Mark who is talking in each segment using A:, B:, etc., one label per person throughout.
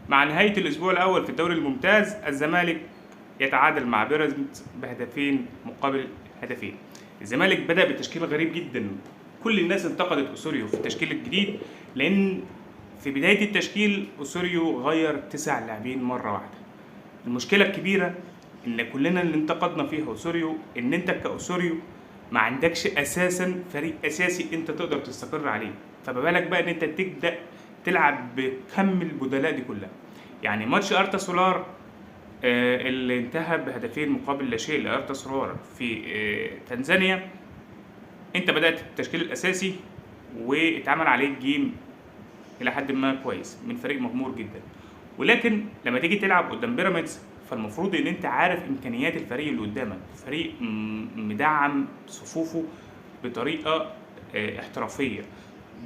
A: مع نهاية الأسبوع الأول في الدوري الممتاز، الزمالك يتعادل مع بيراميدز بهدفين مقابل هدفين. الزمالك بدأ بتشكيل غريب جدا، كل الناس انتقدت أوسوريو في التشكيل الجديد، لأن في بداية التشكيل أوسوريو غير 9 لاعبين مرة واحدة. المشكلة الكبيرة إن كلنا اللي انتقدنا فيها أوسوريو إن أنت كأوسوريو ما عندكش أساسا فريق أساسي أنت تقدر تستقر عليه، فما بالك بقى إن أنت تبدأ تلعب بكم البدلاء دي كلها. يعني ماتش أرتا سولار اللي انتهى بهدفين مقابل لا شيء لأرتا سولار في تنزانيا، انت بدأت التشكيل الأساسي واتعمل عليه ال game إلى حد ما كويس من فريق مغمور جدا، ولكن لما تيجي تلعب قدام بيراميدز فالمفروض ان انت عارف امكانيات الفريق اللي قدامك، فريق مدعم صفوفه بطريقة احترافية،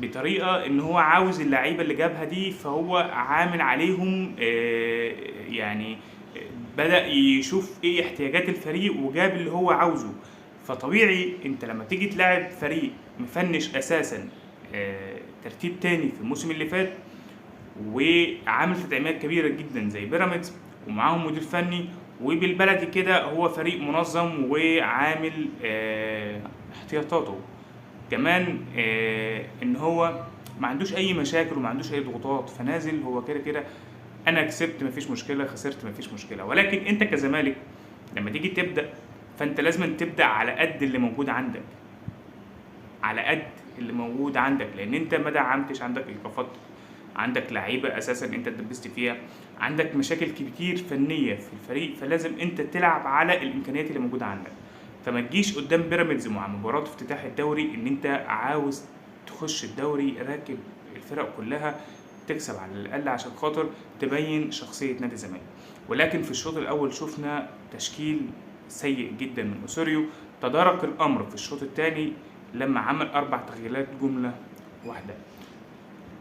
A: بطريقة ان هو عاوز اللعيبة اللي جابها دي، فهو عامل عليهم يعني بدأ يشوف ايه احتياجات الفريق وجاب اللي هو عاوزه. فطبيعي انت لما تيجي تلعب فريق مفنش اساسا ترتيب تاني في الموسم اللي فات وعامل تدعيمات كبيرة جدا زي بيراميدز ومعاهم مدير فني، وبالبلدي كده هو فريق منظم وعامل احتياطاته كمان، ان هو ما عندوش اي مشاكل وما عندوش اي ضغوطات، فنازل هو كده كده انا كسبت مفيش مشكلة، خسرت مفيش مشكلة. ولكن انت كزمالك لما تيجي تبدا فانت لازم تبدا على قد اللي موجود عندك، على قد اللي موجود عندك، لان انت ما دعمتش، عندك ايقافات، عندك لعيبة اساسا انت اتدبست فيها، عندك مشاكل كتير فنية في الفريق، فلازم انت تلعب على الامكانيات اللي موجودة عندك. فما تجيش قدام بيراميدز مع مباراة افتتاح الدوري ان انت عاوز تخش الدوري راكب الفرق كلها، تكسب على الاقل عشان خاطر تبين شخصية نادي الزمالك. ولكن في الشوط الاول شفنا تشكيل سيء جدا من أوسوريو، تدارك الامر في الشوط الثاني لما عمل 4 تغييرات جملة واحدة.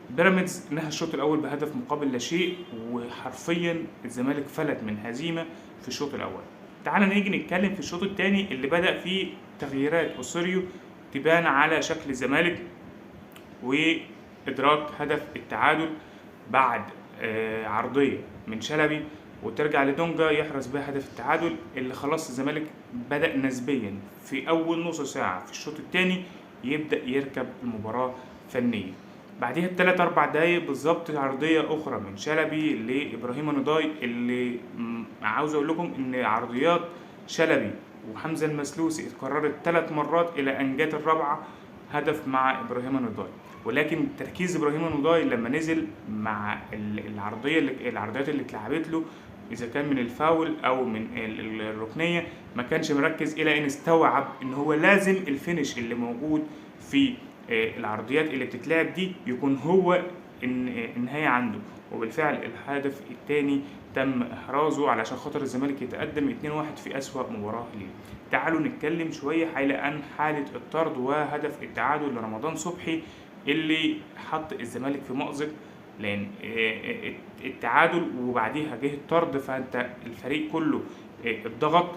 A: بيراميدز نهى الشوط الاول بهدف مقابل لا شيء، وحرفيا الزمالك فلت من هزيمة في الشوط الاول. تعال نيجي نتكلم في الشوط الثاني اللي بدأ فيه تغييرات أوسوريو تبان على شكل الزمالك وإدراك هدف التعادل بعد عرضية من شلبي وترجع لدونجا يحرز بها هدف التعادل، اللي خلاص الزمالك بدأ نسبيا في أول نص ساعة في الشوط الثاني يبدأ يركب المباراة فنيا. بعديها بثلاث أربع دقايق بالظبط عرضية أخرى من شلبي لإبراهيم نضاي، اللي عاوز أقول لكم إن عرضيات شلبي وحمزة المسلوسي اتكررت 3 مرات إلى أن جت الرابعة هدف مع إبراهيم نضاي. ولكن تركيز إبراهيم نضاي لما نزل مع العرضية العرضيات اللي اتلعبت له إذا كان من الفاول أو من الركنية ما كانش مركز، إلى أن استوعب إن هو لازم الفينش اللي موجود في العرضيات اللي بتتلعب دي يكون هو النهاية عنده. وبالفعل الهدف الثاني تم إحرازه علشان خاطر الزمالك يتقدم 2-1 في أسوأ مباراة ليه. تعالوا نتكلم شوية عن حالة الطرد وهدف التعادل لرمضان صبحي اللي حط الزمالك في مأزق، لأن التعادل وبعديها جه الطرد، فأنت الفريق كله اتضغط،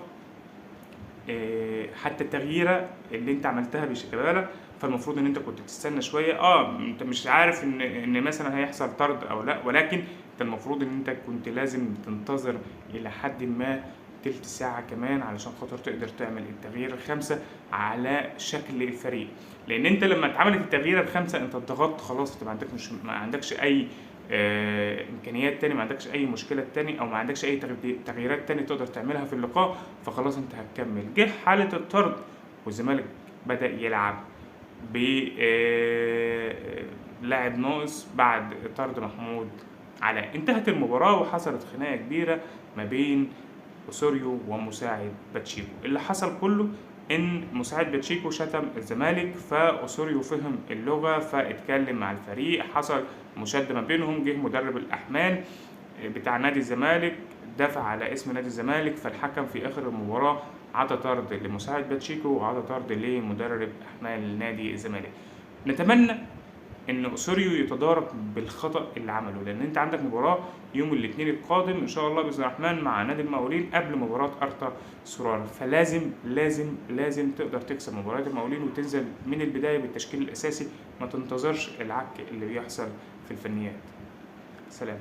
A: حتى التغييرة اللي انت عملتها بشيكابالا فالمفروض ان انت كنت تستنى شوية، انت مش عارف ان مثلا هيحصل طرد او لا، ولكن انت المفروض ان انت كنت لازم تنتظر الى حد ما تلت ساعة كمان علشان خاطر تقدر تعمل التغيير الخامسة على شكل الفريق، لان انت لما اتعملت التغيير الخامسة انت اتضغطت خلاص، انت ما عندكش اي امكانيات تاني، ما عندكش اي مشكلة تاني، او ما عندكش اي تغييرات تاني تقدر تعملها في اللقاء، فخلاص انت هتكمل. جه حاله الطرد والزمالك بدا يلعب ب لاعب ناقص بعد طرد محمود علاء. انتهت المباراة وحصلت خناقه كبيرة ما بين أوسوريو ومساعد باتشيكو. اللي حصل كله ان مساعد باتشيكو شتم الزمالك، فأوسوريو فهم اللغة فاتكلم مع الفريق، حصل مشادة ما بينهم، جه مدرب الأحمال بتاع نادي الزمالك دافع على اسم نادي الزمالك، فالحكم في آخر المباراة عطى طرد لمساعد باتشيكو وعطى طرد لمدرب أحمال نادي الزمالك. نتمنى ان أوسوريو يتدارك بالخطأ اللي عمله، لان انت عندك مباراة يوم الاثنين القادم ان شاء الله باذن الرحمن مع نادي المقاولين قبل مباراة ارتا سورار، فلازم لازم لازم تقدر تكسب مباراة المقاولين وتنزل من البداية بالتشكيل الاساسي، ما تنتظرش العك اللي بيحصل في الفنيات. سلام.